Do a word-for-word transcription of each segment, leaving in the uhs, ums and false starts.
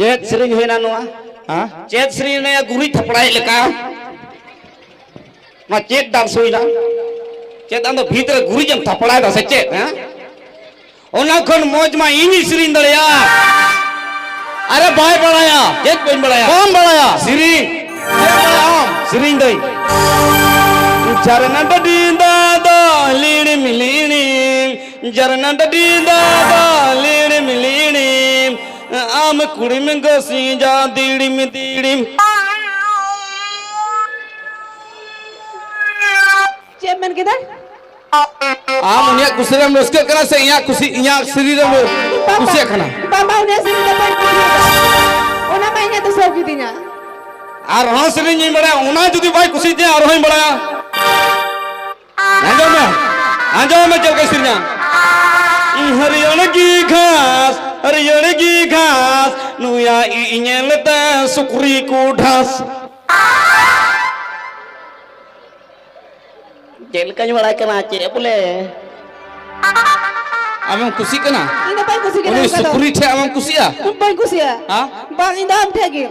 ᱪᱮᱫ ᱥᱮᱨᱮᱧ ᱦᱩᱭᱱᱟ ᱱᱚᱣᱟ? ᱦᱮᱸ? ᱪᱮᱫ ᱥᱮᱨᱮᱧ ᱦᱩᱭᱱᱟ? ᱜᱩᱨᱤᱡ ᱛᱷᱟᱯᱲᱟᱭᱮᱫ ᱞᱮᱠᱟ᱾ ᱱᱚᱣᱟ ᱪᱮᱫ ᱰᱟᱱᱥ ᱦᱩᱭᱱᱟ? ᱪᱮᱫ ᱟᱢ ᱫᱚ ᱵᱷᱤᱛ ᱨᱮ ᱜᱩᱨᱤᱡ ᱮᱢ ᱛᱷᱟᱯᱲᱟᱭᱮᱫᱟ ᱥᱮ ᱪᱮᱫ, ᱦᱮᱸ? ᱚᱱᱟ ᱠᱷᱚᱱ ᱢᱚᱡᱽ ᱢᱟ ᱤᱧᱤᱧ ᱥᱮᱨᱮᱧ ᱫᱟᱲᱮᱭᱟᱜᱼᱟ᱾ ᱟᱨᱮ ᱵᱟᱭ ᱵᱟᱲᱟᱭᱟ᱾ ᱪᱮᱫ ᱵᱟᱹᱧ ᱵᱟᱲᱟᱭᱟ? ᱵᱟᱢ ᱵᱟᱲᱟᱭᱟ᱾ ᱥᱮᱨᱮᱧ᱾ ᱪᱮᱫ ᱵᱟᱲᱟᱭᱟᱢ? ᱥᱮᱨᱮᱧ ᱫᱟᱹᱧ᱾ ᱡᱷᱟᱨᱱᱟ ᱰᱟᱹᱰᱤ ᱫᱟᱜ ᱫᱚ ᱞᱤᱲᱤᱢ ᱞᱤᱲᱤᱢ, ᱡᱷᱟᱨᱱᱟ ᱰᱟᱹᱰᱤ ᱫᱟᱜ ᱫᱚ ᱞᱤᱲᱤᱢ ᱞᱤᱲᱤᱢ, ᱟᱢ ᱠᱩᱲᱤᱢ ᱜᱚᱥᱤ ᱡᱟ ᱫᱤᱲᱤᱢ ᱫᱤᱲᱤᱢ᱾ ᱪᱮᱫ ᱮᱢ ᱢᱮᱱ ᱠᱮᱫᱟ? ᱟᱢ ᱩᱱᱤᱭᱟᱜ ᱠᱩᱥᱤ ᱨᱮᱢ ᱨᱟᱹᱥᱠᱟᱹᱜ ᱠᱟᱱᱟ ᱥᱮ ᱤᱧᱟᱜ ᱠᱩᱥᱤ, ᱤᱧᱟᱜ ᱥᱮᱨᱮᱧ ᱨᱮᱢ ᱵᱟᱵᱟ, ᱠᱩᱥᱤᱭᱟᱜ ᱠᱟᱱᱟ? ᱵᱟᱵᱟ, ᱩᱱᱤᱭᱟᱜ ᱥᱮᱨᱮᱧ ᱫᱚ ᱵᱟᱹᱧ ᱠᱩᱥᱤᱭᱟᱜᱼᱟ᱾ ᱚᱱᱟ ᱢᱟ ᱤᱧᱟᱜ ᱫᱚ ᱥᱟᱹᱣ ᱠᱤᱫᱤᱧᱟ᱾ ᱟᱨᱦᱚᱸ ᱥᱮᱨᱮᱧ ᱤᱧ ᱵᱟᱲᱟᱭᱟ, ᱚᱱᱟ ᱡᱩᱫᱤ ᱵᱟᱭ ᱠᱩᱥᱤᱭᱟᱜ ᱛᱤᱧᱟ, ᱟᱨᱦᱚᱸᱧ ᱵᱟᱲᱟᱭᱟ᱾ ᱟᱸᱡᱚᱢ ᱢᱮ, ᱟᱸᱡᱚᱢ ᱢᱮ ᱪᱮᱫ ᱞᱮᱠᱟᱭ ᱥᱮᱨᱮᱧᱟ᱾ ᱦᱟᱹᱨᱭᱟᱹᱲ ᱜᱮ ᱜᱷᱟᱥ, ᱦᱟᱹᱨᱭᱟᱹᱲ ᱜᱮ ᱜᱷᱟᱥ, ᱱᱩᱭᱟ ᱤᱧ ᱧᱮᱞ ᱛᱮ ᱥᱩᱠᱨᱤ ᱠᱚ ᱰᱷᱟᱥ᱾ ᱪᱮᱫ ᱞᱮᱠᱟᱧ ᱵᱟᱲᱟᱭ ᱠᱟᱱᱟ, ᱪᱮᱫ ᱵᱚᱞᱮ? ᱟᱢᱮᱢ ᱠᱩᱥᱤᱜ ᱠᱟᱱᱟ? ᱤᱧ ᱫᱚ ᱵᱟᱹᱧ ᱠᱩᱥᱤᱜ ᱠᱟᱱᱟ ᱩᱱᱤ ᱚᱱᱠᱟ ᱫᱚ᱾ ᱥᱩᱠᱨᱤ ᱴᱷᱮᱡ ᱟᱢᱮᱢ ᱠᱩᱥᱤᱜᱼᱟ? ᱵᱟᱹᱧ ᱠᱩᱥᱤᱜᱼᱟ᱾ ᱦᱮᱸ? ᱵᱟᱝ, ᱤᱧ ᱫᱚ ᱟᱢ ᱴᱷᱮᱡ ᱜᱮ᱾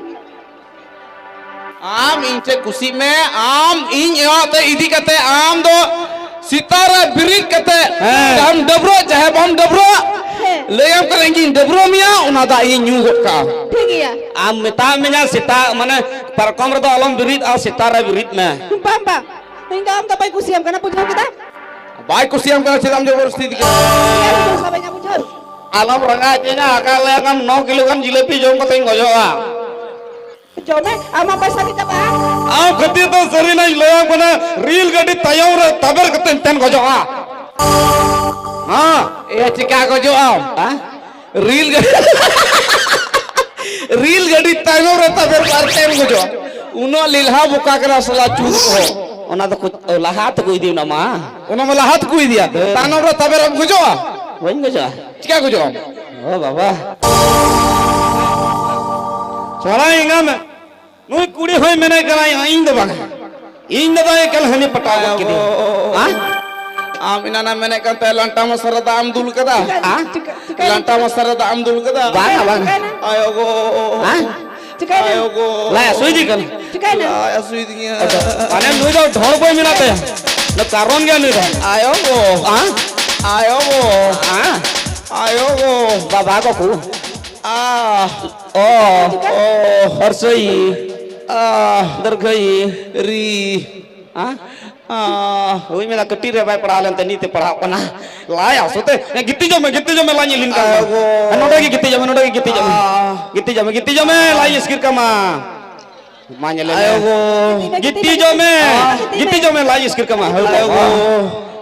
ᱟᱢ ᱤᱧ ᱴᱷᱮᱡ ᱠᱩᱥᱤᱜ ᱢᱮ, ᱟᱢ ᱤᱧ ᱮᱢᱟᱜ ᱛᱮ ᱤᱫᱤ ᱠᱟᱛᱮ ᱟᱢ ᱫᱚ ᱥᱮᱛᱟᱜ ᱨᱮ ᱵᱮᱨᱮᱫ ᱠᱟᱛᱮ ᱦᱮᱸ᱾ ᱪᱟᱦᱮᱢ ᱰᱟᱹᱵᱽᱨᱟᱹᱜ, ᱪᱟᱦᱮ ᱵᱟᱢ ᱰᱟᱹᱵᱽᱨᱟᱹᱜ, ᱦᱮᱸ᱾ ᱞᱟᱹᱭᱟᱢ ᱠᱟᱱᱟ ᱤᱧᱤᱧ ᱰᱟᱹᱵᱽᱨᱟᱹ ᱢᱮᱭᱟ, ᱚᱱᱟ ᱫᱟᱜ ᱤᱧ ᱧᱩ ᱜᱚᱫ ᱠᱟᱜᱼᱟ᱾ ᱴᱷᱤᱠ ᱜᱮᱭᱟ᱾ ᱟᱢ ᱢᱮᱛᱟᱜ ᱢᱮᱭᱟ ᱥᱮᱛᱟᱜ, ᱢᱟᱱᱮ ᱯᱟᱨᱠᱚᱢ ᱨᱮᱫᱚ ᱟᱞᱚᱢ ᱵᱮᱨᱮᱫᱼᱟ, ᱥᱮᱛᱟᱜ ᱨᱮ ᱵᱮᱨᱮᱫ ᱢᱮ᱾ ᱵᱟᱝ, ᱵᱟᱝ, ᱤᱧ ᱫᱚ ᱟᱢ ᱫᱚ ᱵᱟᱹᱧ ᱠᱩᱥᱤᱭᱟᱢ ᱠᱟᱱᱟ, ᱵᱩᱡᱷᱟᱹᱣ ᱠᱮᱫᱟ? ᱵᱟᱭ ᱠᱩᱥᱤᱭᱟᱢ ᱠᱟᱱᱟ, ᱪᱮᱫᱟᱜ ᱮᱢ ᱡᱚᱵᱚᱨᱫᱚᱥᱛᱤ ᱤᱫᱤ ᱠᱟᱱᱟ? ᱪᱮᱫ ᱮᱢ ᱵᱩᱡᱷᱟᱹᱣᱟ, ᱵᱟᱹᱧ ᱵᱩᱡᱷᱟᱹᱣ? ᱟᱞᱚᱢ ᱨᱟᱸᱜᱟᱣ ᱦᱚᱪᱚᱧᱟ, ᱟᱠᱟ ᱞᱟᱹᱭᱟᱢ ᱱᱚ ᱠᱤᱞᱳ ᱜᱟᱱ ᱡᱤᱞᱟᱹᱯᱤ ᱡᱚᱢ ᱠᱟᱛᱮᱧ ᱜᱚᱡᱚᱜᱼᱟ᱾ ᱡᱚᱢ ᱢᱮ, ᱟᱢᱟᱜ ᱯᱚᱭᱥᱟ ᱜᱮ ᱪᱟᱵᱟᱜᱼᱟ᱾ ᱟᱢ ᱠᱷᱟᱹᱛᱤᱨ ᱛᱮ ᱥᱟᱹᱨᱤᱱᱟᱜ ᱤᱧ ᱞᱟᱹᱭᱟᱢ ᱠᱟᱱᱟ, ᱨᱮᱞ ᱜᱟᱹᱰᱤ ᱛᱟᱭᱚᱢ ᱨᱮ ᱛᱟᱵᱮᱨ ᱠᱟᱛᱮᱧ ᱛᱟᱦᱮᱱ ᱜᱚᱡᱚᱜᱼᱟ᱾ ᱦᱮᱸ? ᱮ, ᱪᱤᱠᱟ ᱜᱚᱡᱚᱜ ᱟᱢ? ᱦᱮᱸ? ᱨᱮᱞ ᱜᱟᱹᱰᱤ, ᱨᱮᱞ ᱜᱟᱹᱰᱤ ᱛᱟᱭᱱᱚᱢ ᱨᱮ ᱛᱟᱵᱮᱨ ᱟᱨ ᱛᱮᱢ ᱜᱚᱡᱚᱜᱼᱟ᱾ ᱩᱱᱟᱹᱜ ᱞᱮᱞᱦᱟ ᱵᱚᱠᱟ ᱠᱟᱱᱟ ᱥᱟᱞᱟ ᱪᱩᱛ ᱠᱚ᱾ ᱚᱱᱟ ᱫᱚᱠᱚ ᱞᱟᱦᱟ ᱛᱮᱠᱚ ᱤᱫᱤ ᱚᱱᱟ ᱢᱟ᱾ ᱚᱱᱟ ᱢᱟ ᱞᱟᱦᱟ ᱛᱮᱠᱚ ᱤᱫᱤᱭᱟ᱾ ᱦᱮᱸ᱾ ᱛᱟᱭᱱᱚᱢ ᱨᱮ ᱛᱟᱵᱮᱨ ᱮᱢ ᱜᱚᱡᱚᱜᱼᱟ? ᱵᱟᱹᱧ ᱜᱚᱡᱚᱜᱼᱟ᱾ ᱪᱤᱠᱟ ᱜᱚᱡᱚᱜ ᱟᱢ? ᱚ ᱵᱟᱵᱟ᱾ ᱪᱟᱞᱟᱣ ᱮᱱᱟ ᱢᱮ᱾ ᱱᱩᱭ ᱠᱩᱲᱤ ᱦᱚᱸᱭ ᱢᱮᱱᱮ ᱠᱟᱱᱟ, ᱤᱧ ᱫᱚ ᱵᱟᱝ, ᱤᱧ ᱫᱚ ᱵᱟᱝ, ᱮᱠᱟᱞ ᱦᱟᱹᱱᱤ ᱯᱟᱴᱟᱣ ᱜᱚᱫ ᱠᱮᱫᱮᱭᱟ᱾ ᱦᱮᱸ? ᱟᱢ ᱮᱱᱟᱱ ᱮᱢ ᱢᱮᱱᱮᱫ ᱠᱟᱱ ᱛᱟᱦᱮᱸ ᱞᱟᱱᱴᱟ ᱢᱚᱥᱟ ᱨᱮ ᱫᱟᱜ ᱮᱢ ᱫᱩᱞ ᱠᱟᱫᱟ᱾ ᱪᱤᱠᱟᱹ-, ᱪᱤᱠᱟᱹᱭᱮᱱᱟ? ᱞᱟᱱᱴᱟ ᱢᱚᱥᱟ ᱨᱮ ᱫᱟᱜ ᱮᱢ ᱫᱩᱞ ᱠᱟᱫᱟ᱾ ᱵᱟᱝᱟ, ᱵᱟᱝᱟ᱾ ᱪᱤᱠᱟᱹᱭᱮᱱᱟ? ᱟᱭᱳ ᱜᱳ᱾ ᱦᱮᱸ? ᱪᱤᱠᱟᱹᱭᱮᱱᱟ? ᱟᱭᱳ ᱜᱳ᱾ ᱞᱟᱡ ᱦᱟᱹᱥᱩᱭᱮᱫᱮ ᱠᱟᱱᱟ᱾ ᱪᱤᱠᱟᱹᱭᱮᱱᱟ? ᱞᱟᱡ ᱦᱟᱹᱥᱩᱭᱮᱫᱤᱧᱟ᱾ ᱢᱟᱱᱮ ᱱᱩᱭ ᱫᱚ ᱰᱷᱚᱲ ᱵᱚᱭ ᱢᱮᱱᱟᱜ ᱛᱟᱭᱟ᱾ ᱱᱩᱭ ᱠᱟᱨᱚᱱ ᱜᱮᱭᱟ ᱱᱩᱭ ᱫᱚ᱾ ᱟᱭᱳ ᱜᱳ᱾ ᱦᱮᱸ? ᱟᱭᱳ ᱜᱳ᱾ ᱦᱮᱸ? ᱟᱭᱳ ᱜᱳ᱾ ᱵᱟᱵᱟ ᱠᱚᱠᱚ᱾ ᱟ᱾ ᱚ᱾ ᱚ᱾ ᱦᱚᱨᱥᱚᱭᱤ᱾ ᱟ᱾ ᱫᱤᱨᱜᱷᱚᱭᱤ᱾ ᱨᱤ᱾ ᱦᱮᱸ? ᱟ᱾ ᱦᱳᱭ ᱢᱮᱱᱟ, ᱠᱟᱹᱴᱤᱡ ᱨᱮ ᱵᱟᱭ ᱯᱟᱲᱦᱟᱣ ᱞᱮᱱ ᱛᱮ ᱱᱤᱛ ᱮ ᱯᱟᱲᱦᱟᱣ ᱠᱟᱱᱟ᱾ ᱞᱟᱡ ᱦᱟᱹᱥᱩ ᱛᱮ᱾ ᱦᱮᱸ, ᱜᱤᱛᱤᱡᱚᱜ ᱢᱮ, ᱜᱤᱛᱤᱡᱚᱜ ᱢᱮ, ᱞᱟᱡ ᱤᱧ ᱞᱤᱱ ᱠᱟᱱ ᱛᱟᱢᱟ᱾ ᱟᱭᱳ ᱜᱳ᱾ ᱦᱮᱸ, ᱱᱚᱰᱮ ᱜᱮ ᱜᱤᱛᱤᱡᱚᱜ ᱢᱮ, ᱱᱚᱰᱮ ᱜᱮ ᱜᱤᱛᱤᱡᱚᱜ ᱢᱮ᱾ ᱟ᱾ ᱜᱤᱛᱤᱡᱚᱜ ᱢᱮ, ᱜᱤᱛᱤᱡᱚᱜ ᱢᱮ, ᱞᱟᱡ ᱤᱥᱠᱤᱨ ᱠᱟᱢᱟ᱾ ᱢᱟ ᱧᱮᱞᱮ ᱢᱮ᱾ ᱟᱭᱳ ᱜᱳ᱾ ᱜᱤᱛᱤᱡᱚᱜ ᱢᱮ, ᱜᱤᱛᱤᱡᱚᱜ ᱢᱮ, ᱜᱤᱛᱤᱡᱚᱜ ᱢᱮ, ᱞᱟᱡ ᱤᱥᱠᱤᱨ ᱠᱟᱢᱟ᱾ ᱦᱳᱭ ᱟᱭᱳ ᱵᱟᱵᱟ᱾ ᱜᱳ᱾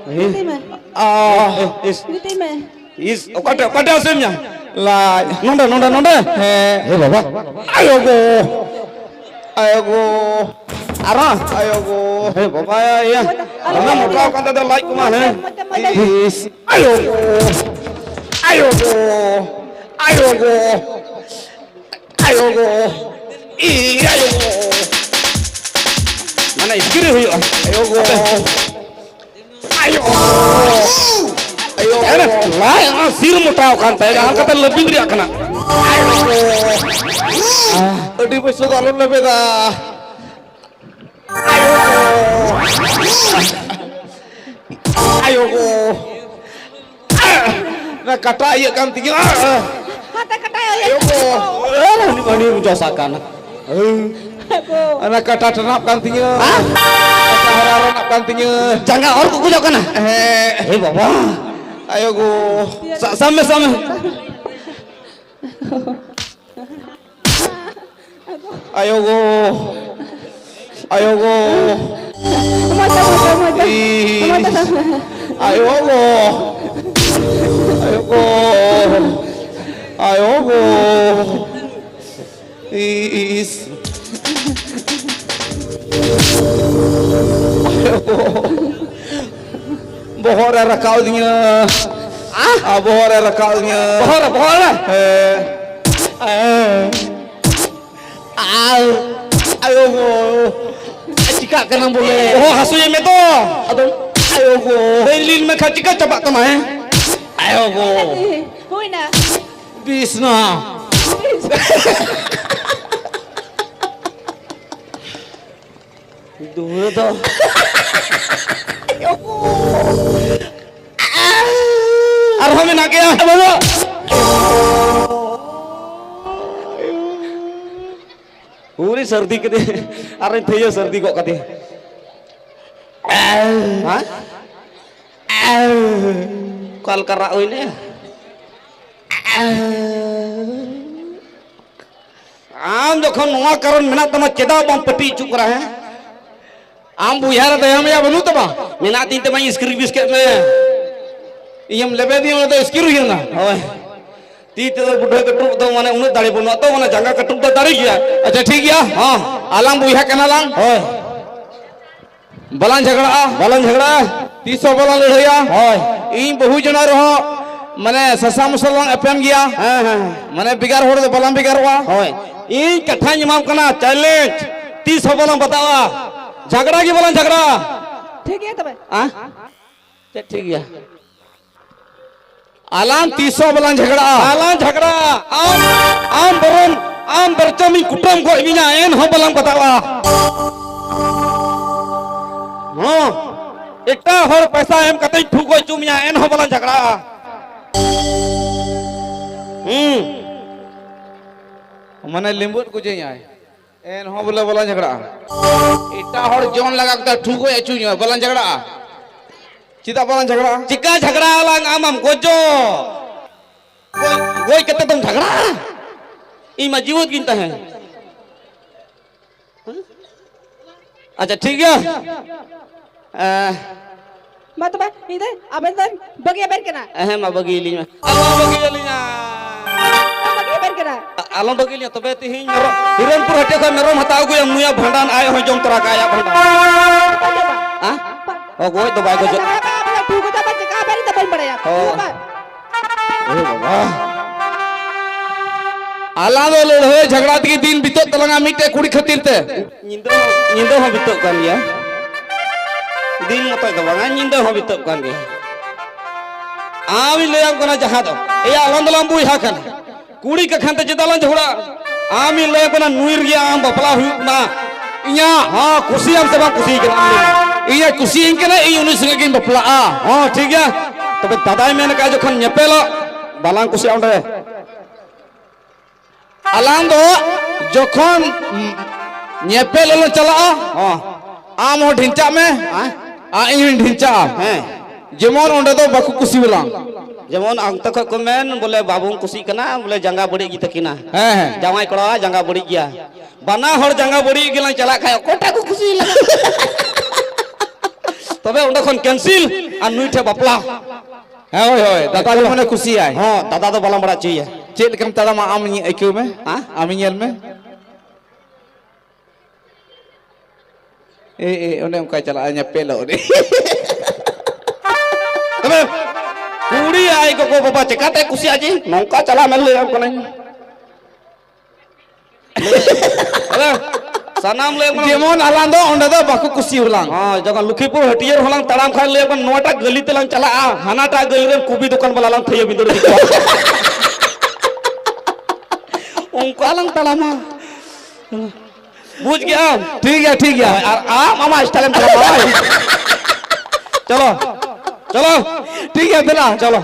ᱜᱤᱛᱤᱡ ᱢᱮ᱾ ᱟ᱾ ᱤᱥ, ᱤᱥ᱾ ᱜᱤᱛᱤᱡ ᱢᱮ᱾ ᱤᱥ, ᱚᱠᱟᱴᱟᱜ, ᱚᱠᱟᱴᱟᱜ ᱦᱟᱹᱥᱩᱭᱮᱫ ᱢᱮᱭᱟ? ᱞᱟᱡ᱾ ᱱᱚᱰᱮ, ᱱᱚᱰᱮ, ᱱᱚᱰᱮ᱾ ᱦᱮᱸ᱾ ᱮ ᱵᱟᱵᱟ᱾ ᱟᱭᱳ ᱜᱳ᱾ ᱟᱭᱳ ᱜᱳ᱾ ᱟᱨᱚ? ᱟᱭᱳ ᱜᱳ᱾ ᱮ ᱵᱟᱵᱟ, ᱭᱟ᱾ ᱟᱞᱚ ᱫᱚᱢᱮ ᱢᱚᱴᱟᱣ ᱠᱟᱱ ᱛᱟᱭ ᱫᱚ ᱞᱟᱡ ᱠᱚᱢᱟ, ᱦᱮᱸ? ᱢᱚᱡᱽ ᱛᱮ, ᱢᱚᱡᱽ ᱛᱮ᱾ ᱤᱥ, ᱟᱭᱳ ᱜᱳ᱾ ᱟᱭᱳ ᱜᱳ᱾ ᱟᱭᱳ ᱜᱳ᱾ ᱟᱭᱳ ᱜᱳ᱾ ᱤ, ᱟᱭᱳ ᱜᱳ᱾ ᱢᱟᱱᱮ ᱤᱥᱠᱤᱨ ᱦᱩᱭᱩᱜᱼᱟ᱾ ᱟᱭᱳ ᱜᱳ᱾ ᱟᱭᱳ! ᱟᱭᱳ! ᱮ, ᱞᱟᱡ ᱚᱱᱟ ᱥᱤᱨ ᱢᱚᱴᱟᱣ ᱠᱟᱱ ᱛᱟᱭᱟ, ᱡᱟᱦᱟᱸ ᱞᱮᱠᱟᱛᱮ ᱞᱟᱹᱵᱤᱫ ᱨᱮᱭᱟᱜ ᱠᱟᱱᱟ᱾ ᱟᱹᱰᱤ ᱯᱩᱭᱥᱟᱹ ᱫᱚ ᱟᱞᱚᱢ ᱞᱮᱵᱮᱫᱟ᱾ ᱟᱭᱳ! ᱟᱭᱳ ᱜᱳ! ᱚᱱᱟ ᱠᱟᱴᱟ ᱤᱭᱟᱹᱜ ᱠᱟᱱ ᱛᱤᱧᱟᱹ᱾ ᱦᱟᱛᱮ ᱠᱟᱴᱟ ᱤᱭᱟᱹᱜ ᱟᱭᱳ ᱜᱳ! ᱠᱟᱱ ᱛᱤᱧᱟᱹ᱾ ᱩᱱᱤ ᱢᱟ ᱟᱹᱰᱤ ᱡᱚᱥ ᱟᱠᱟᱱᱟ᱾ ᱟᱭᱳ ᱜᱳ! ᱚᱱᱟ ᱠᱟᱴᱟ ᱴᱟᱱᱟᱜ ᱠᱟᱱ ᱛᱤᱧᱟᱹ᱾ ᱦᱮᱸ? ᱠᱟᱴᱟ ᱦᱚᱨᱟ ᱨᱚᱱᱟᱜ ᱠᱟᱱ ᱛᱤᱧᱟᱹ᱾ ᱡᱟᱸᱜᱟ ᱚᱨ ᱠᱚ ᱜᱚᱡᱚᱜ ᱠᱟᱱᱟ᱾ ᱦᱮᱸ᱾ ᱮ ᱵᱟᱵᱟ! ᱟᱭᱳ ᱜᱳ! ᱥᱟ-, ᱥᱟᱵ ᱢᱮ, ᱥᱟᱵ ᱢᱮ᱾ ᱟᱭᱳ ᱜᱳ᱾ ᱟᱭᱳ ᱜᱳ᱾ ᱢᱚᱡᱽ ᱛᱮ, ᱢᱚᱡᱽ ᱛᱮ, ᱢᱚᱡᱽ ᱛᱮ᱾ ᱤᱥ᱾ ᱢᱚᱡᱽ ᱛᱮ ᱥᱟᱵ ᱢᱮ᱾ ᱟᱭᱳ ᱜᱳ᱾ ᱟᱭᱳ ᱜᱳ᱾ ᱟᱭᱳ ᱜᱳ᱾ ᱤᱥ᱾ ᱟᱭᱳ ᱜᱳ᱾ ᱵᱚᱦᱚᱜ ᱨᱮ ᱨᱟᱠᱟᱵ ᱫᱤᱧᱟ᱾ ᱟ? ᱟ, ᱵᱚᱦᱚᱜ ᱨᱮ ᱨᱟᱠᱟᱵ ᱫᱤᱧᱟ᱾ ᱵᱚᱦᱚᱜ ᱨᱮ, ᱵᱚᱦᱚᱜ ᱨᱮ? ᱦᱮᱸ᱾ ᱦᱮᱸ᱾ ᱟᱨ ᱟᱭᱳ ᱜᱳ, ᱪᱤᱠᱟᱜ ᱠᱟᱱᱟ ᱵᱚᱞᱮ? ᱵᱚᱦᱚᱜ ᱦᱟᱹᱥᱩᱭᱮᱫ ᱢᱮ ᱛᱚ? ᱟᱫᱚ ᱟᱭᱳ ᱜᱳ᱾ ᱦᱮᱡ ᱞᱤᱱ ᱢᱮ ᱠᱷᱟᱡ ᱪᱤᱠᱟᱹ ᱪᱟᱵᱟᱜ ᱛᱟᱢᱟ, ᱦᱮᱸ? ᱟᱭᱳ ᱜᱳ᱾ ᱦᱩᱭᱱᱟ᱾ ᱵᱤᱥᱱᱟ᱾ ᱫᱩᱦᱟᱹ ᱫᱚ᱾ ᱟᱨᱦᱚᱸ ᱢᱮᱱᱟᱜ ᱜᱮᱭᱟ᱾ ᱵᱟᱹᱱᱩᱜ᱾ ᱩᱱᱤ ᱥᱟᱹᱨᱫᱤ ᱠᱮᱫᱮ, ᱟᱨᱤᱧ ᱛᱷᱟᱹᱭᱟᱹ ᱥᱟᱹᱨᱫᱤ ᱜᱚᱫ ᱠᱟᱫᱮ᱾ ᱦᱮᱸ? ᱚᱠᱟ ᱞᱮᱠᱟ ᱨᱟᱜ ᱦᱩᱭᱱᱟ? ᱟᱢ ᱡᱚᱠᱷᱚᱱ ᱱᱚᱣᱟ ᱠᱟᱨᱚᱱ ᱢᱮᱱᱟᱜ ᱛᱟᱢᱟ, ᱪᱮᱫᱟᱜ ᱵᱟᱢ ᱯᱟᱹᱴᱤ ᱦᱚᱪᱚᱜ ᱠᱟᱱᱟ, ᱦᱮᱸ? ᱟᱢ ᱵᱚᱭᱦᱟ ᱨᱮ ᱫᱟᱭᱟ ᱢᱟᱭᱟ ᱵᱟᱹᱱᱩᱜ ᱛᱟᱢᱟ? ᱢᱮᱱᱟᱜ ᱛᱤᱧ ᱛᱟᱢᱟ, ᱤᱧ ᱥᱠᱨᱤᱯ ᱵᱤᱥ ᱠᱮᱫ ᱢᱮ᱾ ᱤᱧᱮᱢ ᱞᱮᱵᱮᱫᱤᱧ, ᱚᱱᱟ ᱫᱚ ᱥᱠᱨᱤᱯ ᱦᱩᱭᱱᱟ᱾ ᱦᱳᱭ᱾ ᱛᱤ ᱛᱮᱫᱚ ᱵᱩᱰᱷᱟᱹ ᱠᱟᱹᱴᱩᱵ ᱫᱚ ᱢᱟᱱᱮ ᱩᱱᱟᱹᱜ ᱫᱟᱲᱮ ᱵᱟᱹᱱᱩᱜᱼᱟ, ᱛᱚ ᱚᱱᱟ ᱡᱟᱸᱜᱟ ᱠᱟᱹᱴᱩᱵ ᱫᱚ ᱫᱟᱲᱮ ᱜᱮᱭᱟ᱾ ᱟᱪᱪᱷᱟ, ᱴᱷᱤᱠ ᱜᱮᱭᱟ᱾ ᱦᱚᱸ᱾ ᱟᱞᱟᱝ ᱵᱚᱭᱦᱟ ᱠᱟᱱᱟ ᱞᱟᱝ᱾ ᱦᱳᱭ᱾ ᱵᱟᱞᱟᱝ ᱡᱷᱟᱜᱽᱲᱟᱜᱼᱟ᱾ ᱵᱟᱞᱟᱝ ᱡᱷᱟᱜᱽᱲᱟᱜᱼᱟ᱾ ᱛᱤᱥ ᱦᱚᱸ ᱵᱟᱞᱟᱝ ᱞᱟᱹᱲᱦᱟᱹᱭᱟ᱾ ᱦᱳᱭ᱾ ᱤᱧ ᱵᱟᱹᱦᱩ ᱡᱚᱱᱟ ᱨᱮᱦᱚᱸ ᱢᱟᱱᱮ ᱥᱟᱥᱟᱝ ᱢᱚᱥᱞᱟ ᱞᱟᱝ ᱮᱯᱮᱢ ᱜᱮᱭᱟ᱾ ᱦᱮᱸ, ᱦᱮᱸ᱾ ᱢᱟᱱᱮ ᱵᱷᱮᱜᱟᱨ ᱦᱚᱲ ᱫᱚ ᱵᱟᱞᱟᱝ ᱵᱷᱮᱜᱟᱨᱚᱜᱼᱟ᱾ ᱦᱳᱭ᱾ ᱤᱧ ᱠᱟᱛᱷᱟᱧ ᱮᱢᱟᱢ ᱠᱟᱱᱟ, ᱪᱮᱞᱮᱧᱡᱽ᱾ ᱛᱤᱥ ᱦᱚᱸ ᱵᱟᱞᱟᱝ ᱵᱟᱛᱟᱣᱟ᱾ ᱡᱷᱟᱜᱽᱲᱟ ᱜᱮ ᱵᱟᱞᱟᱝ ᱡᱷᱟᱜᱽᱲᱟᱜᱼᱟ᱾ ᱴᱷᱤᱠ ᱜᱮᱭᱟ ᱛᱚᱵᱮ᱾ ᱟ? ᱪᱮᱫ ᱴᱷᱤᱠ ᱜᱮᱭᱟ? ᱟᱞᱟᱝ ᱛᱤᱥ ᱦᱚᱸ ᱵᱟᱞᱟᱝ ᱡᱷᱟᱜᱽᱲᱟᱜᱼᱟ᱾ ᱵᱟᱞᱟᱝ ᱡᱷᱟᱜᱽᱲᱟᱜᱼᱟ᱾ ᱟᱢ, ᱟᱢ ᱵᱚᱨᱚᱱ, ᱟᱢ ᱵᱮᱨᱪᱚᱢ ᱤᱧ ᱠᱩᱴᱟᱹᱢ ᱜᱚᱡ ᱢᱮᱭᱟ, ᱮᱱᱦᱚᱸ ᱵᱟᱞᱟᱝ ᱵᱟᱛᱟᱣᱟ᱾ ᱦᱚᱸ, ᱮᱴᱟᱜ ᱦᱚᱲ ᱯᱚᱭᱥᱟ ᱮᱢ ᱠᱟᱛᱮᱧ ᱴᱷᱩ ᱜᱚᱡ ᱦᱚᱪᱚ ᱢᱮᱭᱟ, ᱮᱱᱦᱚᱸ ᱵᱟᱞᱟᱝ ᱡᱷᱟᱜᱽᱲᱟᱜᱼᱟ᱾ ᱦᱩᱸ᱾ ᱢᱟᱱᱮ ᱞᱤᱸᱵᱩᱫ ᱜᱩᱡᱟᱹᱧᱟᱭ᱾ ᱮᱱᱦᱚᱸ ᱵᱚᱞᱮ ᱵᱟᱞᱟᱝ ᱡᱷᱟᱜᱽᱲᱟᱜᱼᱟ᱾ ᱮᱴᱟᱜ ᱦᱚᱲ ᱡᱚᱢ ᱞᱟᱜᱟ ᱠᱟᱛᱮ ᱴᱷᱩ ᱜᱚᱡ ᱦᱚᱪᱚᱧᱟ, ᱵᱟᱞᱟᱝ ᱡᱷᱟᱜᱽᱲᱟᱜᱼᱟ᱾ ᱪᱮᱫᱟᱜ ᱵᱟᱞᱟᱝ ᱡᱷᱟᱜᱽᱲᱟᱜᱼᱟ? ᱪᱤᱠᱟ ᱡᱷᱟᱜᱽᱲᱟ ᱟᱞᱟᱝ, ᱟᱢ ᱟᱢ ᱜᱚᱡᱚᱜ? ᱜᱚᱡ, ᱜᱚᱡ ᱠᱟᱛᱮ ᱫᱚᱢ ᱡᱷᱟᱜᱽᱲᱟᱜᱼᱟ? ᱤᱧ ᱢᱟ ᱡᱤᱣᱮᱫ ᱜᱤᱧ ᱛᱟᱦᱮᱸ᱾ ᱟᱪᱪᱷᱟ, ᱴᱷᱤᱠ ᱜᱮᱭᱟ᱾ ᱮᱸ, ᱢᱟ ᱛᱚᱵᱮ, ᱤᱧ ᱫᱚ ᱟᱵᱮᱱ ᱫᱚᱧ ᱵᱟᱹᱜᱤ ᱟᱵᱮᱱ ᱠᱟᱱᱟ᱾ ᱦᱮᱸ, ᱢᱟ ᱵᱟᱹᱜᱤ ᱟᱹᱞᱤᱧ ᱢᱟ᱾ ᱟᱞᱚ ᱵᱟᱹᱜᱤ ᱟᱹᱞᱤᱧᱟ᱾ ᱵᱟᱹᱜᱤ ᱟᱵᱮᱱ ᱠᱟᱱᱟ᱾ ᱟ-, ᱟᱞᱚᱢ ᱵᱟᱹᱜᱤ ᱟᱹᱞᱤᱧᱟ᱾ ᱛᱚᱵᱮ ᱛᱤᱦᱤᱧ ᱢᱮᱨᱚᱢ, ᱦᱤᱨᱚᱱᱯᱩᱨ ᱦᱟᱹᱴᱤᱭᱟᱹ ᱠᱷᱚᱱ ᱢᱮᱨᱚᱢ ᱦᱟᱛᱟᱣ ᱟᱹᱜᱩᱭᱟᱢ, ᱱᱩᱭᱟᱜ ᱵᱷᱟᱸᱰᱟᱱ ᱟᱡ ᱦᱚᱸᱭ ᱡᱚᱢ ᱛᱚᱨᱟ ᱠᱟᱜᱼᱟ, ᱟᱭᱟᱜ ᱵᱷᱟᱸᱰᱟᱱ᱾ ᱵᱟᱭ ᱡᱚᱢᱟ᱾ ᱦᱮᱸ? ᱚ, ᱜᱚᱡ ᱫᱚ ᱵᱟᱭ ᱜᱚᱡᱚᱜ᱾ ᱵᱟᱭ ᱡᱚᱢᱟ, ᱵᱟᱭ ᱡᱚᱢᱟ, ᱵᱟᱭ ᱡᱚᱢᱟ, ᱵᱟᱭ ᱡᱚᱢᱟ᱾ ᱚ᱾ ᱮ ᱵᱟᱵᱟ᱾ ᱟᱞᱟᱝ ᱫᱚ ᱞᱟᱹᱲᱦᱟᱹᱭ ᱡᱷᱟᱜᱽᱲᱟ ᱛᱮᱜᱮ ᱫᱤᱱ ᱵᱤᱛᱟᱹᱜ ᱛᱟᱞᱟᱝᱟ ᱢᱤᱫᱴᱮᱡ ᱠᱩᱲᱤ ᱠᱷᱟᱹᱛᱤᱨ ᱛᱮ᱾ ᱧᱤᱫᱟᱹ, ᱧᱤᱫᱟᱹ ᱦᱚᱸ ᱵᱤᱛᱟᱹᱜ ᱠᱟᱱ ᱜᱮᱭᱟ᱾ ᱫᱤᱱ ᱢᱚᱛᱚᱡ ᱫᱚ ᱵᱟᱝᱟ, ᱧᱤᱫᱟᱹ ᱦᱚᱸ ᱵᱤᱛᱟᱹᱜ ᱠᱟᱱ ᱜᱮᱭᱟ᱾ ᱟᱢᱤᱧ ᱞᱟᱹᱭᱟᱢ ᱠᱟᱱᱟ ᱡᱟᱦᱟᱸ ᱫᱚ, ᱮᱭᱟ, ᱟᱞᱟᱝ ᱫᱚᱞᱟᱝ ᱵᱚᱭᱦᱟ ᱠᱟᱱᱟ, ᱠᱩᱲᱤ ᱠᱟᱠᱷᱟᱱ ᱛᱮ ᱪᱮᱫᱟᱜ ᱞᱟᱝ ᱡᱷᱚᱜᱽᱲᱟᱜᱼᱟ? ᱟᱢᱤᱧ ᱞᱟᱹᱭᱟᱢ ᱠᱟᱱᱟ, ᱱᱩᱭ ᱨᱮᱜᱮ ᱟᱢ ᱵᱟᱯᱞᱟ ᱦᱩᱭᱩᱜ ᱠᱟᱱᱟ᱾ ᱤᱧᱟᱹᱜ ᱦᱚᱸ ᱠᱩᱥᱤᱭᱟᱢ ᱥᱮ ᱵᱟᱢ ᱠᱩᱥᱤ ᱠᱟᱱᱟ, ᱟᱢ ᱞᱟᱹᱭ ᱢᱮ᱾ ᱤᱧᱮ ᱠᱩᱥᱤᱭᱟᱹᱧ ᱠᱟᱱᱟ, ᱤᱧ ᱩᱱᱤ ᱥᱚᱸᱜᱮ ᱜᱤᱧ ᱵᱟᱯᱞᱟᱜᱼᱟ᱾ ᱦᱚᱸ, ᱴᱷᱤᱠ ᱜᱮᱭᱟ᱾ ᱛᱚᱵᱮ ᱫᱟᱫᱟᱭ ᱢᱮᱱ ᱠᱟᱜᱼᱟ, ᱡᱚᱠᱷᱚᱱ ᱧᱮᱯᱮᱞᱚᱜ ᱵᱟᱞᱟᱝ ᱠᱩᱥᱤᱭᱟᱜᱼᱟ ᱚᱸᱰᱮ᱾ ᱟᱞᱟᱝ ᱫᱚ ᱡᱚᱠᱷᱚᱱ ᱧᱮᱯᱮᱞ ᱞᱮ ᱪᱟᱞᱟᱜᱼᱟ, ᱦᱚᱸ᱾ ᱟᱢ ᱦᱚᱸ ᱰᱷᱤᱧᱪᱟᱜ ᱢᱮ, ᱦᱮᱸ᱾ ᱟᱨ ᱤᱧ ᱦᱚᱸᱧ ᱰᱷᱤᱧᱪᱟᱜᱼᱟ᱾ ᱦᱮᱸ᱾ ᱡᱮᱢᱚᱱ ᱚᱸᱰᱮ ᱫᱚ ᱵᱟᱠᱚ ᱠᱩᱥᱤ ᱵᱟᱞᱟᱝ᱾ ᱡᱮᱢᱚᱱ ᱚᱱᱛᱮ ᱠᱷᱚᱡ ᱠᱚ ᱢᱮᱱ ᱵᱚᱞᱮ, "ᱵᱟᱵᱚᱱ ᱠᱩᱥᱤᱜ ᱠᱟᱱᱟ", ᱵᱚᱞᱮ, ᱡᱟᱸᱜᱟ ᱵᱟᱹᱲᱤᱡ ᱜᱮ ᱛᱟᱹᱠᱤᱱᱟ᱾ ᱦᱮᱸ, ᱦᱮᱸ᱾ ᱡᱟᱶᱟᱭ ᱠᱚᱲᱟᱣᱟᱜ ᱡᱟᱸᱜᱟ ᱵᱟᱹᱲᱤᱡ ᱜᱮᱭᱟ᱾ ᱵᱟᱱᱟ ᱦᱚᱲ ᱡᱟᱸᱜᱟ ᱵᱟᱹᱲᱤᱡ ᱜᱮᱞᱟᱝ ᱪᱟᱞᱟᱜ ᱠᱷᱟᱡ ᱚᱠᱚᱭᱴᱟᱜ ᱠᱚ ᱠᱩᱥᱤ ᱞᱟᱜᱟ? ᱛᱚᱵᱮ ᱚᱸᱰᱮ ᱠᱷᱚᱱ cancel ᱟᱨ ᱱᱩᱭ ᱴᱷᱮᱱ ᱵᱟᱯᱞᱟ᱾ ᱦᱮᱸ, ᱦᱳᱭ, ᱦᱳᱭ, ᱫᱟᱫᱟ ᱡᱮᱢᱚᱱᱮ ᱠᱩᱥᱤᱭᱟᱭ᱾ ᱦᱚᱸ, ᱫᱟᱫᱟ ᱫᱚ ᱵᱟᱞᱟᱝ ᱵᱟᱲᱟᱭ ᱦᱚᱪᱚᱭᱮᱭᱟ᱾ ᱪᱮᱫ ᱞᱮᱠᱟᱢ ᱛᱟᱲᱟᱢᱟ ᱟᱢ ᱟᱹᱭᱠᱟᱹᱣ ᱢᱮ᱾ ᱦᱮᱸ? ᱟᱢ ᱧᱮᱞ ᱢᱮ᱾ ᱮ, ᱮ, ᱚᱱᱮ ᱚᱱᱠᱟᱭ ᱪᱟᱞᱟᱜᱼᱟ, ᱧᱮᱯᱮᱞᱚᱜ ᱨᱮ᱾ ᱛᱚᱵᱮ ᱠᱩᱲᱤ ᱟᱡ ᱜᱚᱜᱚ ᱵᱟᱵᱟ ᱪᱮᱠᱟᱛᱮ ᱠᱩᱥᱤᱭᱟᱜᱼᱟ ᱡᱮ ᱱᱚᱝᱠᱟ ᱪᱟᱞᱟᱜ ᱢᱮᱱ ᱞᱟᱹᱭᱟᱢ ᱠᱟᱹᱱᱟᱹᱧ᱾ ᱟᱫᱚ ᱥᱟᱱᱟᱢ ᱞᱟᱹᱭ ᱢᱟᱱᱮ ᱡᱮᱢᱚᱱ ᱟᱞᱟᱝ ᱫᱚ ᱚᱸᱰᱮ ᱫᱚ ᱵᱟᱠᱚ ᱠᱩᱥᱤ ᱟᱞᱟᱝ᱾ ᱦᱚᱸ, ᱡᱚᱠᱷᱚᱱ ᱞᱚᱠᱷᱤᱯᱩᱨ ᱦᱟᱹᱴᱭᱟᱹ ᱨᱮᱦᱚᱸ ᱞᱟᱝ ᱛᱟᱲᱟᱢ ᱠᱷᱟᱱ ᱞᱟᱹᱭ ᱟᱵᱚᱱ, "ᱱᱚᱣᱟᱴᱟᱜ ᱜᱟᱹᱞᱤ ᱛᱮᱞᱟᱝ ᱪᱟᱞᱟᱜᱼᱟ, ᱦᱟᱱᱟᱴᱟᱜ ᱜᱟᱹᱞᱤ ᱨᱮᱱ ᱠᱚᱵᱤ ᱫᱚᱠᱟᱱ ᱵᱟᱞᱟ ᱞᱟᱝ ᱛᱷᱟᱹᱭᱟᱹ ᱵᱤᱸᱫᱟᱹᱲ ᱤᱫᱤ ᱠᱚᱣᱟ᱾" ᱚᱱᱠᱟ ᱞᱟᱝ ᱛᱟᱲᱟᱢᱟ᱾ ᱵᱩᱡᱽ ᱠᱮᱜ ᱟᱢ? ᱴᱷᱤᱠ ᱜᱮᱭᱟ, ᱴᱷᱤᱠ ᱜᱮᱭᱟ᱾ ᱦᱳᱭ, ᱟᱨ ᱟᱢ ᱟᱢᱟᱜ style ᱮᱢ ᱛᱟᱲᱟᱢᱟ, ᱦᱳᱭ᱾ ᱪᱚᱞᱚ, ᱪᱚᱞᱚ᱾ ᱴᱷᱤᱠ ᱜᱮᱭᱟ, ᱫᱮᱞᱟ᱾ ᱪᱚᱞᱚ᱾